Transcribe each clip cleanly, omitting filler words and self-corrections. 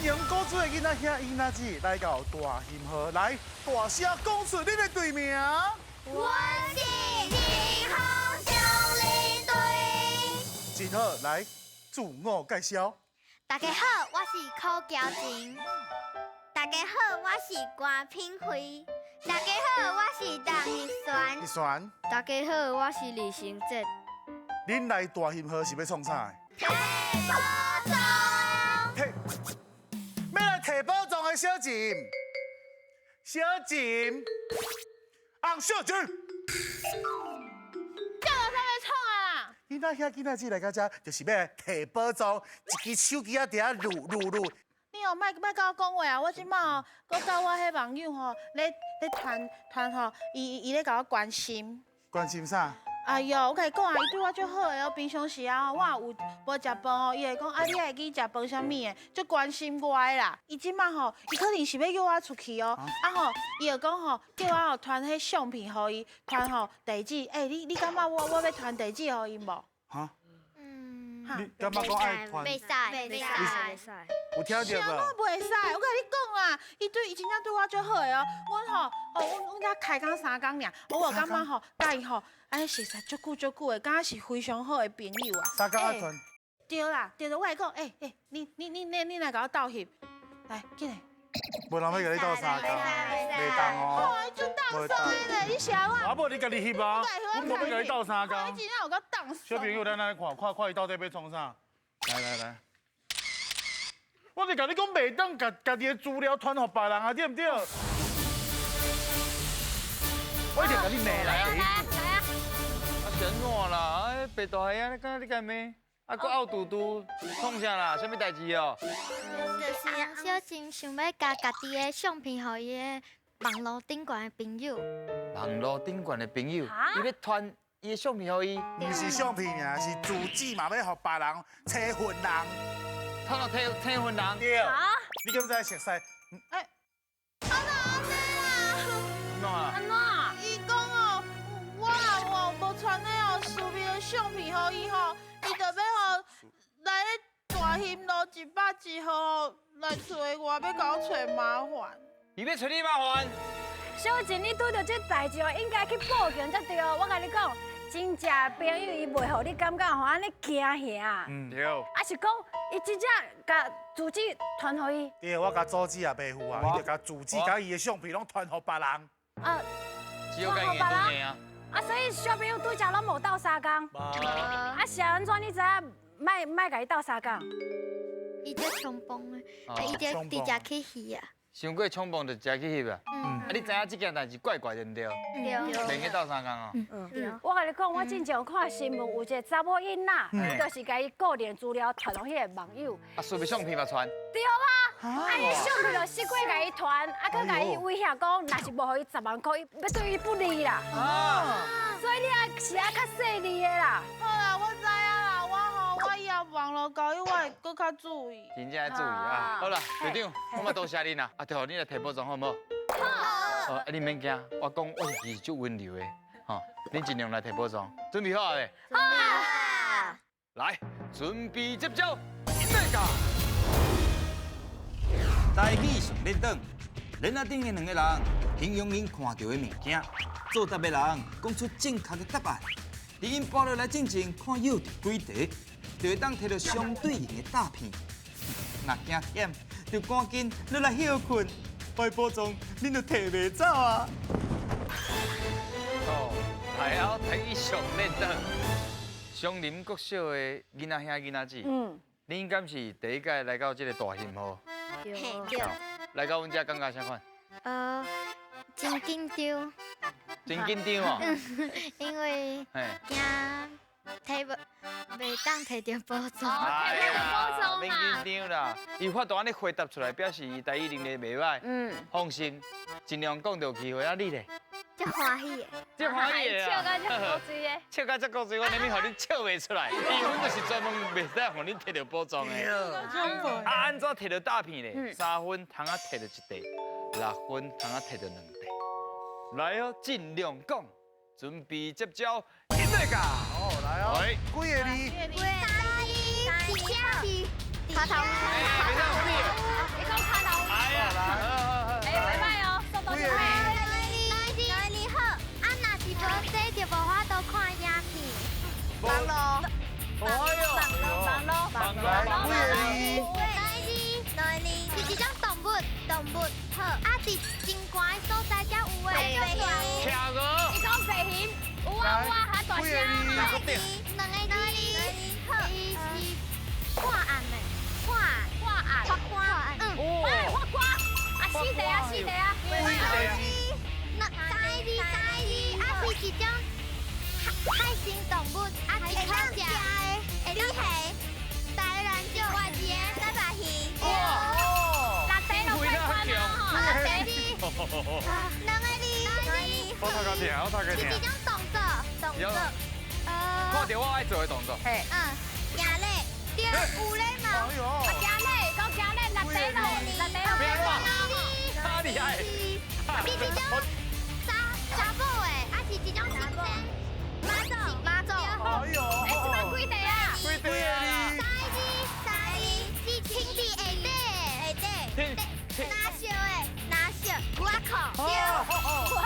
迎古厝的囡仔兄、囡仔姊來到大興號，來大聲講出恁的隊名。我是金鴻少林隊。真好，來自我介紹。大家好，我是柯嬌晴。大家好，我是關品慧。大家好，我是鄧逸璇。逸璇。大家好，我是李行哲。恁來大興號是欲創啥？提寶藏。提，欲來提寶藏的小靜，小靜，紅小靜。叫我啥欲創啊？囡仔兄、囡仔姊來到遮，就是欲來提寶藏，一支手機仔佇遐擼擼擼。你哦，莫莫佮我講話啊！我這馬哦，閣佮我彼網友吼咧咧傳傳吼，伊伊咧共我關心。關心啥？哎喲，我共你講啊，伊對我足好的哦。平常時啊，我若有無食飯哦，伊會講啊，你愛去食飯啥物的，足關心我的啦。伊這馬吼，伊可能是欲約我出去哦。啊吼，伊就講吼，叫我吼傳彼相片予伊，傳吼地址。欸，你感覺我欲傳地址予伊無？哈？嗯。你感覺講愛傳？袂使，袂使。有聽著無？袂使，我共你講啦，伊對伊真正對我足好的哦。阮吼，哦，阮阮才開工3工爾，我有感覺吼，佮伊吼，按呢熟似足久足久的，敢若是非常好的朋友啊。三工愛傳？對啦，對對，我來講，欸欸，你你你你你來共我鬥翕，來，緊來。無人欲共你鬥相共，袂當哦。哦，就當爽的咧，你是按怎？啊無你家己翕啊，我無欲共你鬥相共。你真正有夠當爽。小朋友，咱來看看看伊到底欲創啥？來來來。我就共你講，袂當共家己的資料傳予別人啊，對毋對？我一定共你罵啦！來啊來啊！啊是按怎啦？哎，白大海啊，你敢你共罵？啊，閣漚嘟嘟，創啥啦？啥物代誌哦？就是小靜想欲共家己的相片予伊的網路頂懸的朋友。網路頂懸的朋友，伊欲傳伊的相片予伊？毋是相片爾，是住址嘛，欲予別人揣份人。他若揣揣份人？對。你敢知熟似？哎，啊哪按呢啦？按怎？伊講哦，我若無傳彼哦私密的相片予伊吼，伊就欲吼來咧大興路101號來揣我，欲共我揣麻煩。伊欲揣你麻煩？小靜，你拄著這代誌哦，應該去報警才對哦。我共你講，真正朋友伊袂予你感覺吼按呢驚嚇。對。啊是講，伊真正共住址傳予伊。對，我共住址也袂赴啊，伊就共住址佮伊的相片攏傳予別人。啊，傳予別人啊。啊，所以小朋友拄才攏無鬥相共。啊，是按怎你知影莫莫共伊鬥相共？伊這衝鋒的，伊這直接去翕啊。傷過衝鋒就直接去翕啊！啊，你知影這件代誌怪怪對毋對？對。免去鬥相共哦。嗯。我共你講，我之前有看新聞，有一個查某囡仔，伊就是共伊個人資料傳予彼個網友。啊，私密相片嘛傳。對啊！啊，伊相片就試過共伊傳，啊，閣共伊威脅講，若是無予伊10萬箍，伊欲對伊不利啦。所以你愛是愛較細膩的啦。好啦，我知影啦，我吼我以後網路交友我會閣較注意。真正愛注意啊！好啦，隊長，我嘛多謝恁啦。啊，對，你來提寶藏好毋好？好。啊，你免驚，我講我是其實足溫柔的，吼，恁盡量來提寶藏，準備好未？好。來，準備接招，音樂家。台語上練轉，鏈仔頂的兩個人形容𪜶看著的物件，作答的人講出正確的答案。佇𪜶跋落來進前，看舀著幾塊，就會當提著相對應的詐騙。若驚忝，就趕緊落來歇睏，歹寶藏恁就提袂走啊！哦，來啊，台語上練轉，松林國小的囡仔兄囡仔姊，恁敢是第一屆來到這個大興號？嘿，對。來到阮遮感覺啥款？真緊張。真緊張哦。因為驚提無袂當提著寶藏。提著寶藏免緊張啦，伊有法度按呢回答出來，表示伊台語能力袂䆀。放心，盡量講著機會啊，你咧？足歡喜的。足歡喜的。笑甲足古錐的。笑甲足古錐，我連予你笑袂出來，因為阮就是專門袂使予恁提著寶藏的。啊，按怎提著詐騙咧？3分通仔提著一塊，6分通仔提著兩塊。來哦，盡量講，準備接招，音樂家。哦，來哦。幾個字？三一，一卡头。你讲卡头。哎呀，哎，拜拜哦，速度就快。你好，啊，若是无这就无法度看影片。网络。网络。网络。网络。两个字，是一种动物，动物好，啊，伫真寒的所在才有的。企鹅。你讲白熊，有啊有啊，较大声啊。两个字，好，伊是破案的，破案，破案，法官，嗯，法官，啊，死地啊，死地啊。三个字，三个字，啊，是一种海生动物，啊，是好食的，会当虾，台南石外字的三白鱼。哇！两个字，我头壳痛，我头壳痛。是一种动作，动作。看到我爱做的动作。嗯，行礼，对，有礼貌。哎呦，行礼，讲行礼，六地咯，六地咯。太厉害。是一种查查某的，啊是一种神仙。妈祖，妈祖。哎呦，哎，这摆几地啊？几地啊？三个字，三个字，是天地下底，下底。拿烧的，拿烧，我靠，对，哇，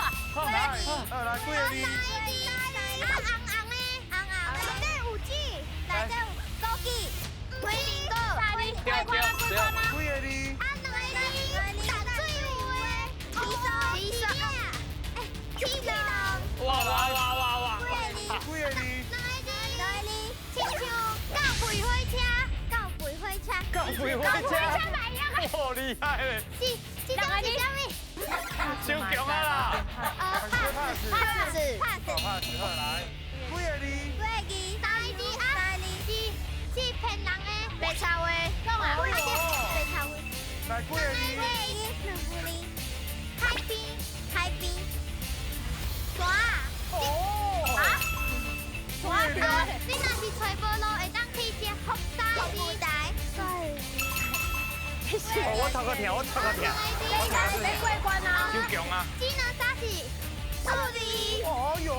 来，来，几个字？啊，红红的，红红的，内底有纸，内底有枸杞，鸡灵果，对对对，几个字？啊，两个字，淡水有的，起诉，起诉，哎，起龙，哇哇哇哇哇，几个字？几个字？两个字，两个字，亲像告肥火车，告肥火车，告肥火车，好厉害嘞！是，这种是啥物？伤强啊啦！帕子，帕子，帕子，好来，几个字？几个字？三个字啊，是是骗人的，白臭话，讲啊，啊对，白臭话。来，几个字？两个字，海边，海边，山啊，哦，啊，山啊，你若是揣无路，会当去食福大字台。我头壳痛，我头壳痛。你过关啊！伤强啊！技能三是数字，哦哟，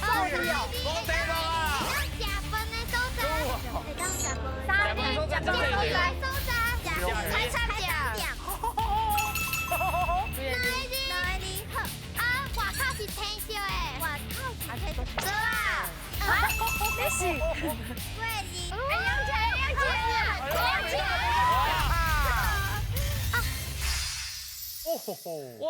八字，数字，讲对了啊！会当食饭的所在，会当食饭，三字，食饭所在，菜菜店。两个字，两个字，好。啊，外口是青色的，外口是青色。啊，啊，你是？八字。哎，杨姐，杨姐，杨姐。哇哇，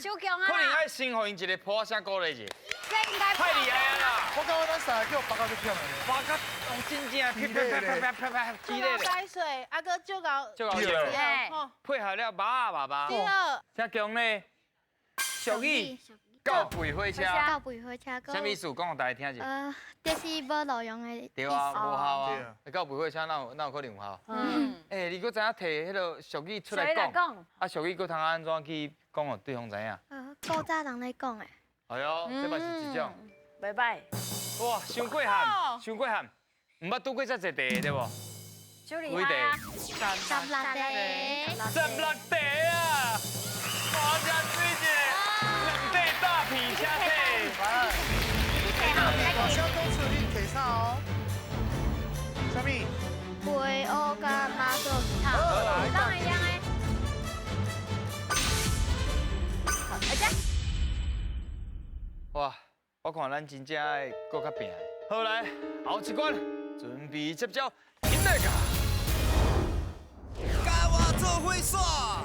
伤强啊！可能爱先予𪜶一个破声鼓励一下，这应该太厉害啊啦！我感觉咱三个叫巴甲足忝的，巴甲用真正啪啪啪啪啪啪激烈咧。解水，啊阁足够，足够笑。配合了爸爸爸。对。这强咧，俗语告肥火车。告肥火车。啥意思？讲予大家听者。就是无路用的意思。对啊，无效啊。告肥火车哪有哪有可能有效？嗯。欸，你阁知影提彼个俗语出来讲？啊，俗语阁通按怎去讲予对方知影？古早人咧讲的。哎呦，这嘛是一种。拜拜。哇，伤过汉，伤过汉，毋捌拄过遮济题对无？几题？16题。16题啊！哇，真水一个，两块大皮车体。来，小公主，你提啥哦？啥物？飞乌佮妈祖头。当然一样的。好，来这。哇，我看咱真正爱阁较拼。好来，后一关，准备接招，起来个！佮我做伙耍。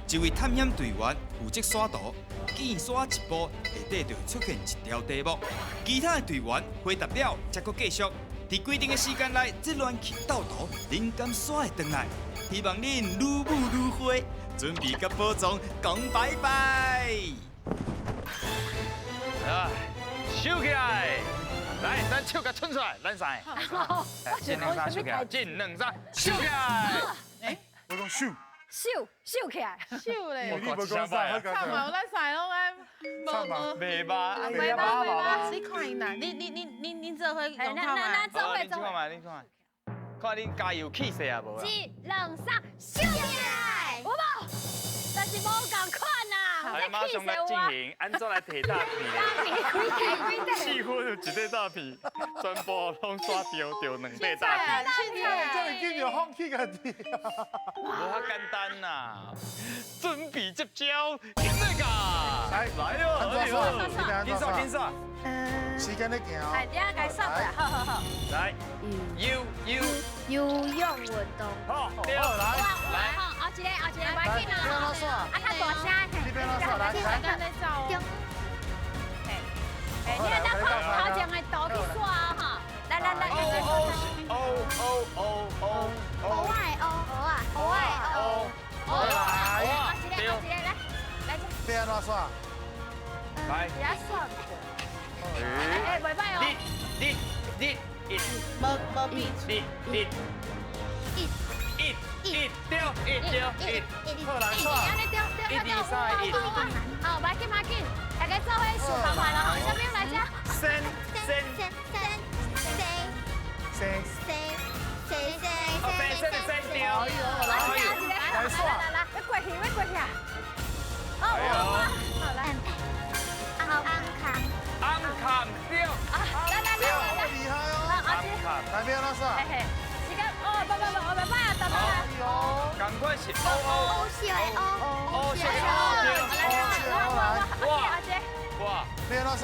一位探险队员负责刷图，见刷一步，下底就会出现一条题目。其他的队员回答了，才阁继续。伫规定的时间内，这乱去斗图，恁敢刷会转来？希望恁愈舞愈花，准备佮宝藏讲拜拜。来，收起来！来，咱手共伸出来，咱三个。一两三，收起来！一两三，收起来！哎，我讲收。收收起来，收咧！你无讲啥？唱嘛，咱三个拢爱。唱嘛，袂吧？袂吧？袂吧？你看伊啦，你做伙讲看嘛？做伙做伙。你看，看你加油气势也无？一、两、三，收起来！有无？但是无仝款啊，这馬上來進行，按怎來提大片？大片幾塊幾塊？四分有一塊大片，全部攏煞著著兩塊大片。這麼緊就放棄家己。無遐簡單啦，準備接招，緊來㗎！來來喲，緊煞緊煞。時間咧行哦。來，等下該煞啦，好好好。來，游游游泳運動。好，對，來來。後一個，後一個，不要緊啊！啊，較大聲，這邊來，來，中。哎，你來看頭前的圖去刷哈，來來來，哦哦哦哦哦，哦愛哦，哦啊，哦愛哦，哦來，後一個，後一個，來，來這，這安怎刷？來，這刷，哎哎，袂歹哦。你你你，無無變，你你。一、一、對，一對一，好來刷，對對對，一、二、三、一，好，來緊來緊，大家做伙數慢慢啦，吼，小朋友來這。三、三、三、三、三、三、三、三、三、三、三對。來，來刷，來來，要過去，要過去啊！好，好來，安康，安康對。來來來來來，厲害哦！安康，來邊來刷。哦，不不不，我袂歹啊，得得啦。趕快是哦哦，是哦哦，是哦，哇哇，你安怎刷？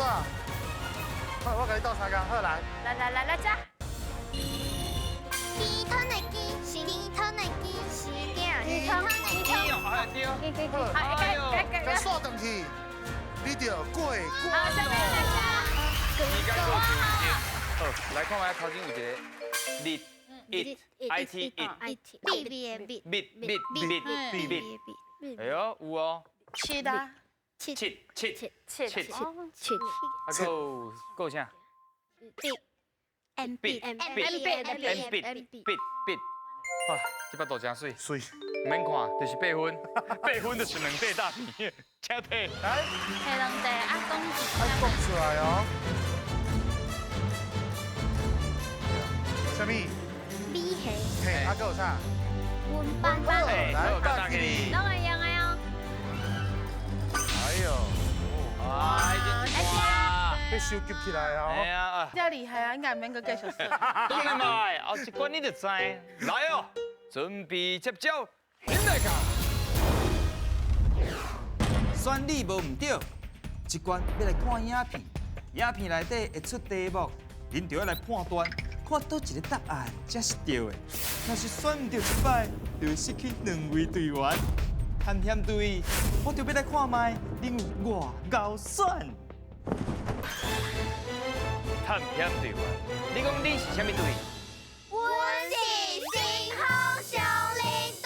好，我共你鬥相共，好來。來來來來，這。雞湯的雞，是雞湯的雞，是雞湯的雞。哎對。好，來來來刷轉去，你著過關。好，下面來這。好，來看覓頭前有一個日。it i t it b b b b b b b b，哎呦，有哦，七啊，七七七七七七，啊，夠夠啥？b m b m b m b m b b，哇，這把肚真媠，媠，免看，就是八分，八分就是兩塊大片，請提，來，提兩塊，啊，講啊，講出來哦，啥物？米虾，嘿，啊，閣有啥？温班，来，大吉利，攏會用的哦。哎呦，哇，已經一半啦，被收集起來哦。哎呀，這厲害啊，應該免閣繼續說。當然嘛，後一關你就知。來哦，準備接招，起來噶。選你無毋對，這關欲來看影片，影片內底會出題目，恁就欲來判斷。看佗一个答案才是對的，若是選毋對一擺，就會失去兩位隊員。探險隊，我就欲來看覓，恁有偌𠢕選。探險隊員，你講你是啥物隊？阮是新豐松林隊。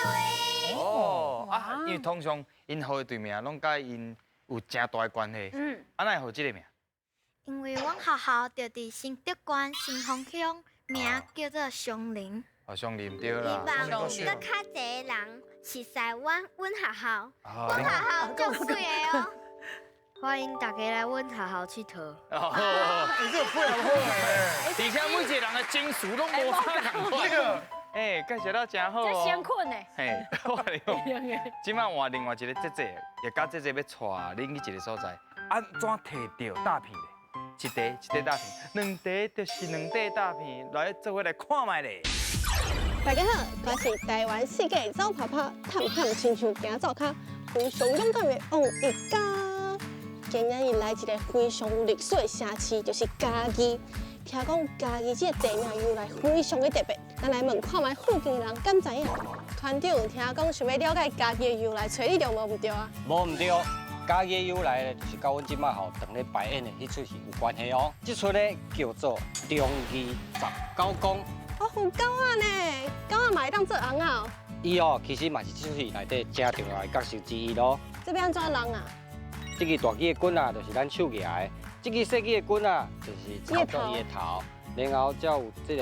哦，啊，因為通常𪜶予的隊名攏佮𪜶有誠大的關係。嗯。啊，哪會予這個名？因為阮學校就佇新竹縣新豐鄉，名叫做松林。哦，松林對啦。希望閣較濟人熟悉阮學校，阮學校足媠的哦。歡迎大家來阮學校𨑨迌。哦，你這個配合好欸。而且每一個人的情緒攏無啥仝款。哎，介紹得真好哦。這辛苦呢。嘿，我跟你講，這擺換另外一個姐姐，也佮姐姐欲帶恁去一個所在，按怎提著大片咧？一塊一塊大片，兩塊就是兩塊大片，來做伙來看覓咧。大家好，我是台灣世界走跑跑，探險親像行灶跤，非常勇敢的王溢嘉。今仔日來一个非常有歷史的城市，就是嘉義。聽講嘉義這个地名由來非常的特別，咱來問看覓附近的人敢知影？團長聽講想欲了解嘉義的由來，揣你著無毋對啊？無毋對。嘉義的由來咧，就是佮阮這擺吼當咧排演的彼出戲有關係哦。這出咧叫做《忠義十九公》。哦，有狗仔呢，狗仔嘛會當做尪仔哦。伊哦，其實嘛是這出戲內底誠重要的角色之一咯。這欲按怎弄啊？這支大支的棍仔，就是咱手舉的；這支細支的棍仔，就是操作伊的頭。然後才有這個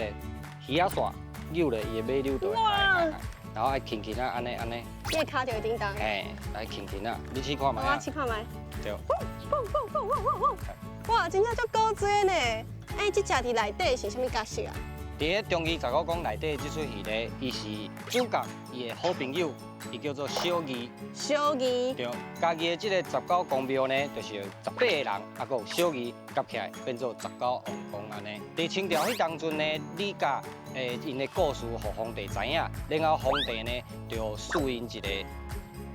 魚仔線扭咧伊的尾扭就會開。然後愛輕輕啊，按呢按呢。你的跤就會叮當。嘿，來輕輕啊，你試看覓啊？我試看覓。對。哇，真正足古錐呢！哎，這隻佇內底是啥物角色啊？伫咧忠义十九宫内底这出戏咧，伊是主角伊的好朋友，伊叫做小义。小义。对，嘉义的这个十九公庙呢，就是18个人，啊，阁有小义夹起来变做十九王公按呢。伫清朝彼当阵呢，李家𪜶的故事予皇帝知影，然后皇帝呢就赐𪜶一个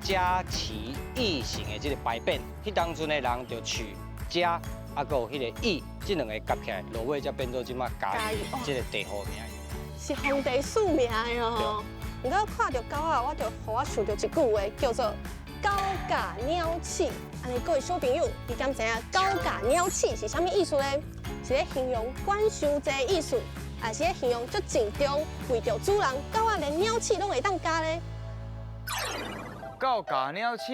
家齐义成的这个牌匾。彼当阵的人就取家。啊，阁有彼个义，这两个夹起来，落尾才变做这马嘉义这个地号名。是皇帝赐名的哦。毋过看著狗仔，我就予我想著一句话，叫做“狗咬鸟鼠”。按呢，各位小朋友，你敢知影“狗咬鸟鼠”是啥物意思呢？是咧形容管伤济意思，还是咧形容足尽忠，为著主人，狗仔连鸟鼠拢会当咬咧？狗咬鸟鼠。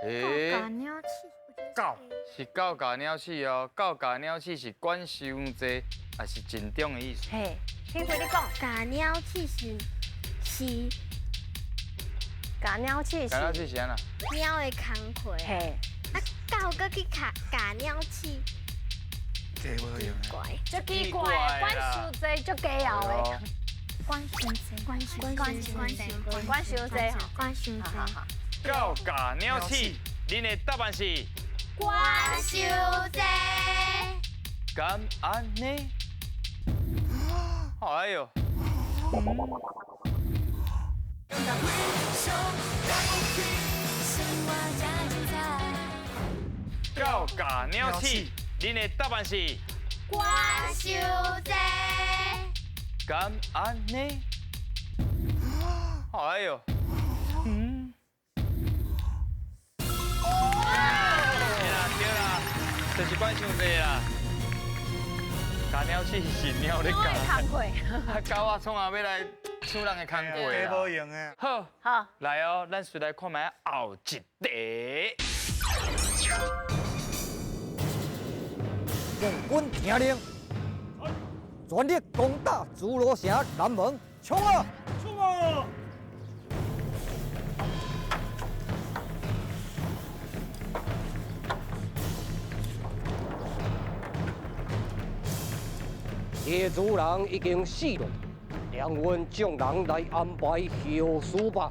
狗咬鸟鼠。狗是狗咬鸟鼠哦，狗咬鸟鼠是管伤济，也是尽忠的意思。嘿，听回你讲，咬鸟鼠是咬鸟鼠是咬鸟鼠是按怎？猫的工课。嘿，啊，狗阁去咬鸟鼠，无用。怪，足奇怪，管伤济足鸡喉的。管伤济，管伤管伤济，管伤济吼，管伤济。狗咬鸟鼠，恁的答案是？管伤济。敢按呢？哎呦！狗咬鸟鼠，恁的答案是？管伤济。敢按呢？哎呦！就是管伤济啦，咬鸟鼠是猫咧咬，啊狗仔创啊欲来抢人的工课啦，无用的。好，好，来哦，咱随来看觅后一题。将军听令，全力攻打诸罗城南门，冲啊！冲啊！叶主人已经死了，让阮众人来安排后事吧。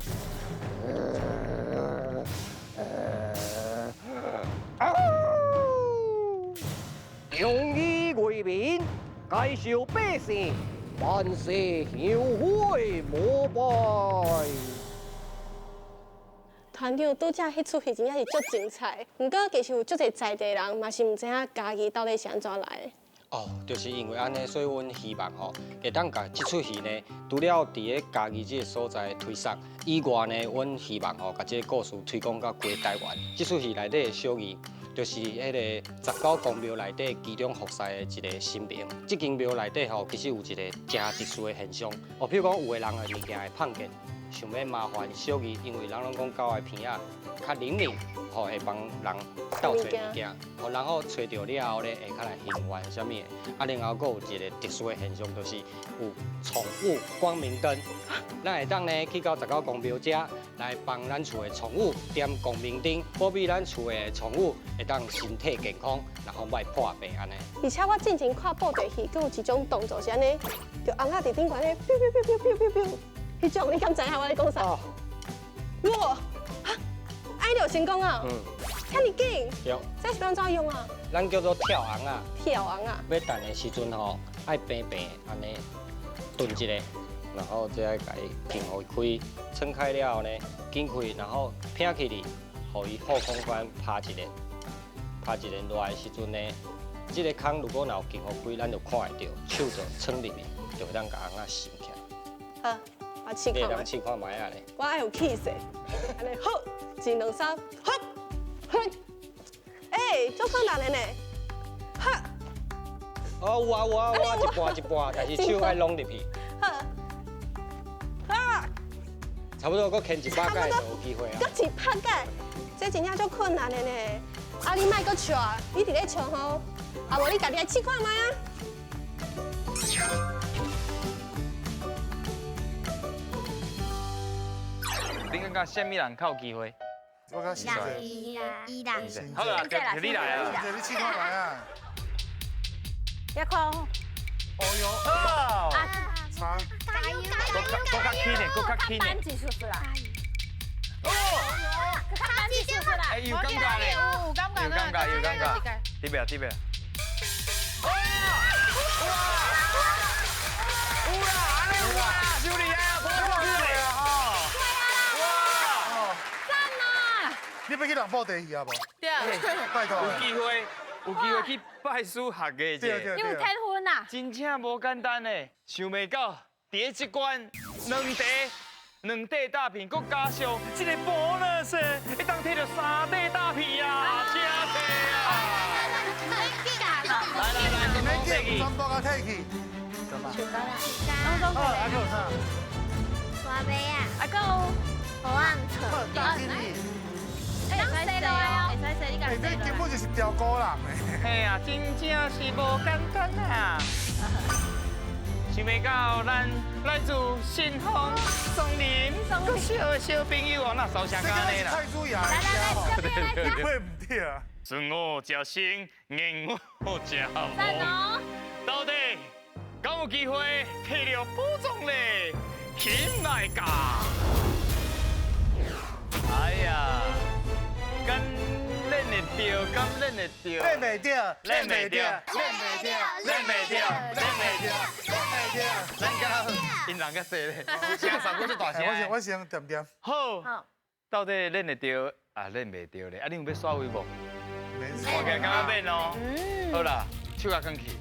忠义为民，该受百姓，万世香火膜拜。团长拄才彼出戏真正是足精彩，毋过其实有足济在地人嘛是毋知影嘉义到底是按怎来的。哦，就是因为按呢，所以阮希望吼，会当共这出戏呢，除了伫咧嘉义这个所在推广以外呢，阮希望吼，共这个故事推广到规台湾。这出戏内底的小义，就是彼个十九公庙内底其中服侍的一个神明。这间庙内底吼，其实有一个真特殊的现象。哦，比如讲有的人的物件会碰见，想欲麻烦小义，因为人拢讲狗的鼻仔较灵敏，吼会帮人斗揣物件，吼然后揣著了后咧，会较来还愿啥物的。啊，然后阁有一个特殊的现象，就是有宠物光明灯，咱会当呢去到十九公庙遮来帮咱厝的宠物点光明灯，保庇咱厝的宠物会当身体健康，然后莫破病按呢。而且我之前看布袋戏，阁有一种动作是按呢，就尪仔伫顶悬咧，飘飘飘飘飘飘飘，彼种你敢知影我咧讲啥？哇！按呢就成功啊！遮尔紧，对，这是按怎用啊？咱叫做跳尪仔。跳尪仔。欲弹的时阵吼，爱平平按呢顿一下，然后再共伊紧予伊开，撑开了后呢，紧开，然后撇起去，予伊后空翻拍一下，拍一下落来的时阵呢，这个空如果若有紧予开，咱就看会著，手就撑入去，就会当共尪仔升起来。好，我试看觅。你试看觅啊咧。我爱有气势，按呢好，一两三，好，好。欸，足困难的呢，哈。哦，有啊有啊有啊，一半一半，但是手爱拢入去。好。啊。差不多，阁牵100摆就有机会啊。阁100摆，这真正足困难的呢。啊，你莫阁笑啊，你伫咧笑吼，啊无你家己来试看觅啊。你感觉啥物人较有机会？我讲是伊啦，伊啦。好啦，就你来啊。你试看觅啊。你看哦。哦哟，啊！差。加油加阁较阁较轻呢，阁较轻呢。班级数啦。哦。较班级数啦。哎，有感觉咧。有感觉，有感觉，有感觉。对袂？对袂？哇！哇！有啦，按呢有啦，伤厉害啊，破关了吼。哇！赞啊！你欲去人布袋戏啊无？对。拜托。有机会，有机会去拜师学艺者。你有天分啊！真正无简单呢，想袂到伫这关两题，两块大片，阁加上这个 bonus，会当提著三块大片啊！真济啊！来来来，免紧，全部共提去。拢总好，啊，阁有啥？大麦啊，啊，阁有好红错。大经理。会使洗哦，会使洗，你共欸，这根本就是雕孤人嘿啊，真正是无简单啊！想袂到咱来自新丰松林国小的小朋友哦，那烧声干呢啦？太主牙，来来来，你会毋对啊？算我食生，硬我食亡。到底敢有机会提著宝藏咧？起来噶！哎呀！敢练会著？敢练会著？练袂著，练袂著，练袂著，练袂著，练袂著，练袂著。咱敢𪜶人较济咧，声嗓阁足大声。我先点点。好，到底练会著啊？练袂著咧？啊，恁有欲刷位无？免看起来感觉免哦。好啦，手共囥起，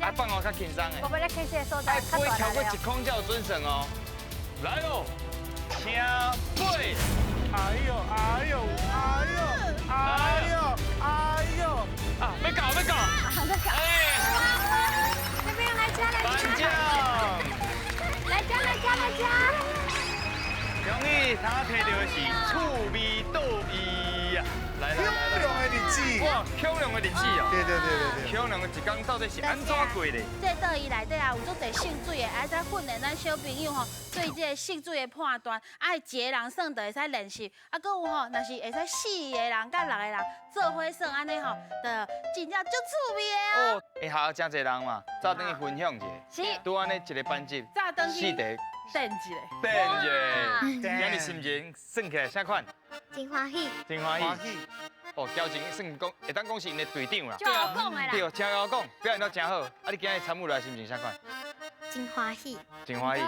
啊，放我较轻松的。我欲来开始的所在，爱飞超过一空才有准算哦。来喽，请飞。哎呦哎呦哎呦哎呦哎呦！啊，欲到欲到！欲到！哎，这边来加来加！颁奖！来加来加来加！恭喜他提著的是趣味倒椅啊！来来来，恐龙的日子！哇，恐龙的日子哦！对对对对对！恐龙的一天到底是按怎过的？这倒椅内底啊，有足济渗水的，会使训练咱小朋友吼对这个渗水的判断，啊，一个人耍就会使练习，啊，阁有吼，若是会使四个人佮六个人做伙耍，按呢吼，就真正足趣味的哦。欸，学校真济人嘛，早转去分享一下。是。拄按呢一个班级，早转去四题。练一下。练一下。今日心情算起来啥款？真欢喜。真欢喜。哦，交情算讲，会当讲是𪜶的队长啦。真𠢕讲的啦。对，真𠢕讲，表现得真好。啊，你今日参与来心情啥款？真欢喜。真欢喜。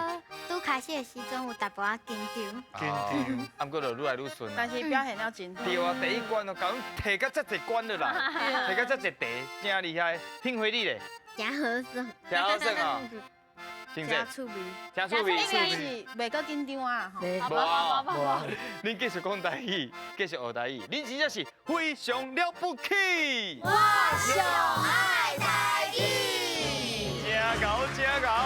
拄开始的时阵有淡薄仔紧张。紧张。啊，毋过就愈来愈顺。但是表现了真好。对啊，第一关哦，共阮提甲遮济关了啦，提甲遮济题，真厉害。幸辉你咧？真好耍。真好耍哦。真趣味，真趣味，应该是袂阁紧张啊，吼。无啊，恁继续讲台语，继续学台语，恁真正是非常了不起。我上爱台语。真𠢕真𠢕。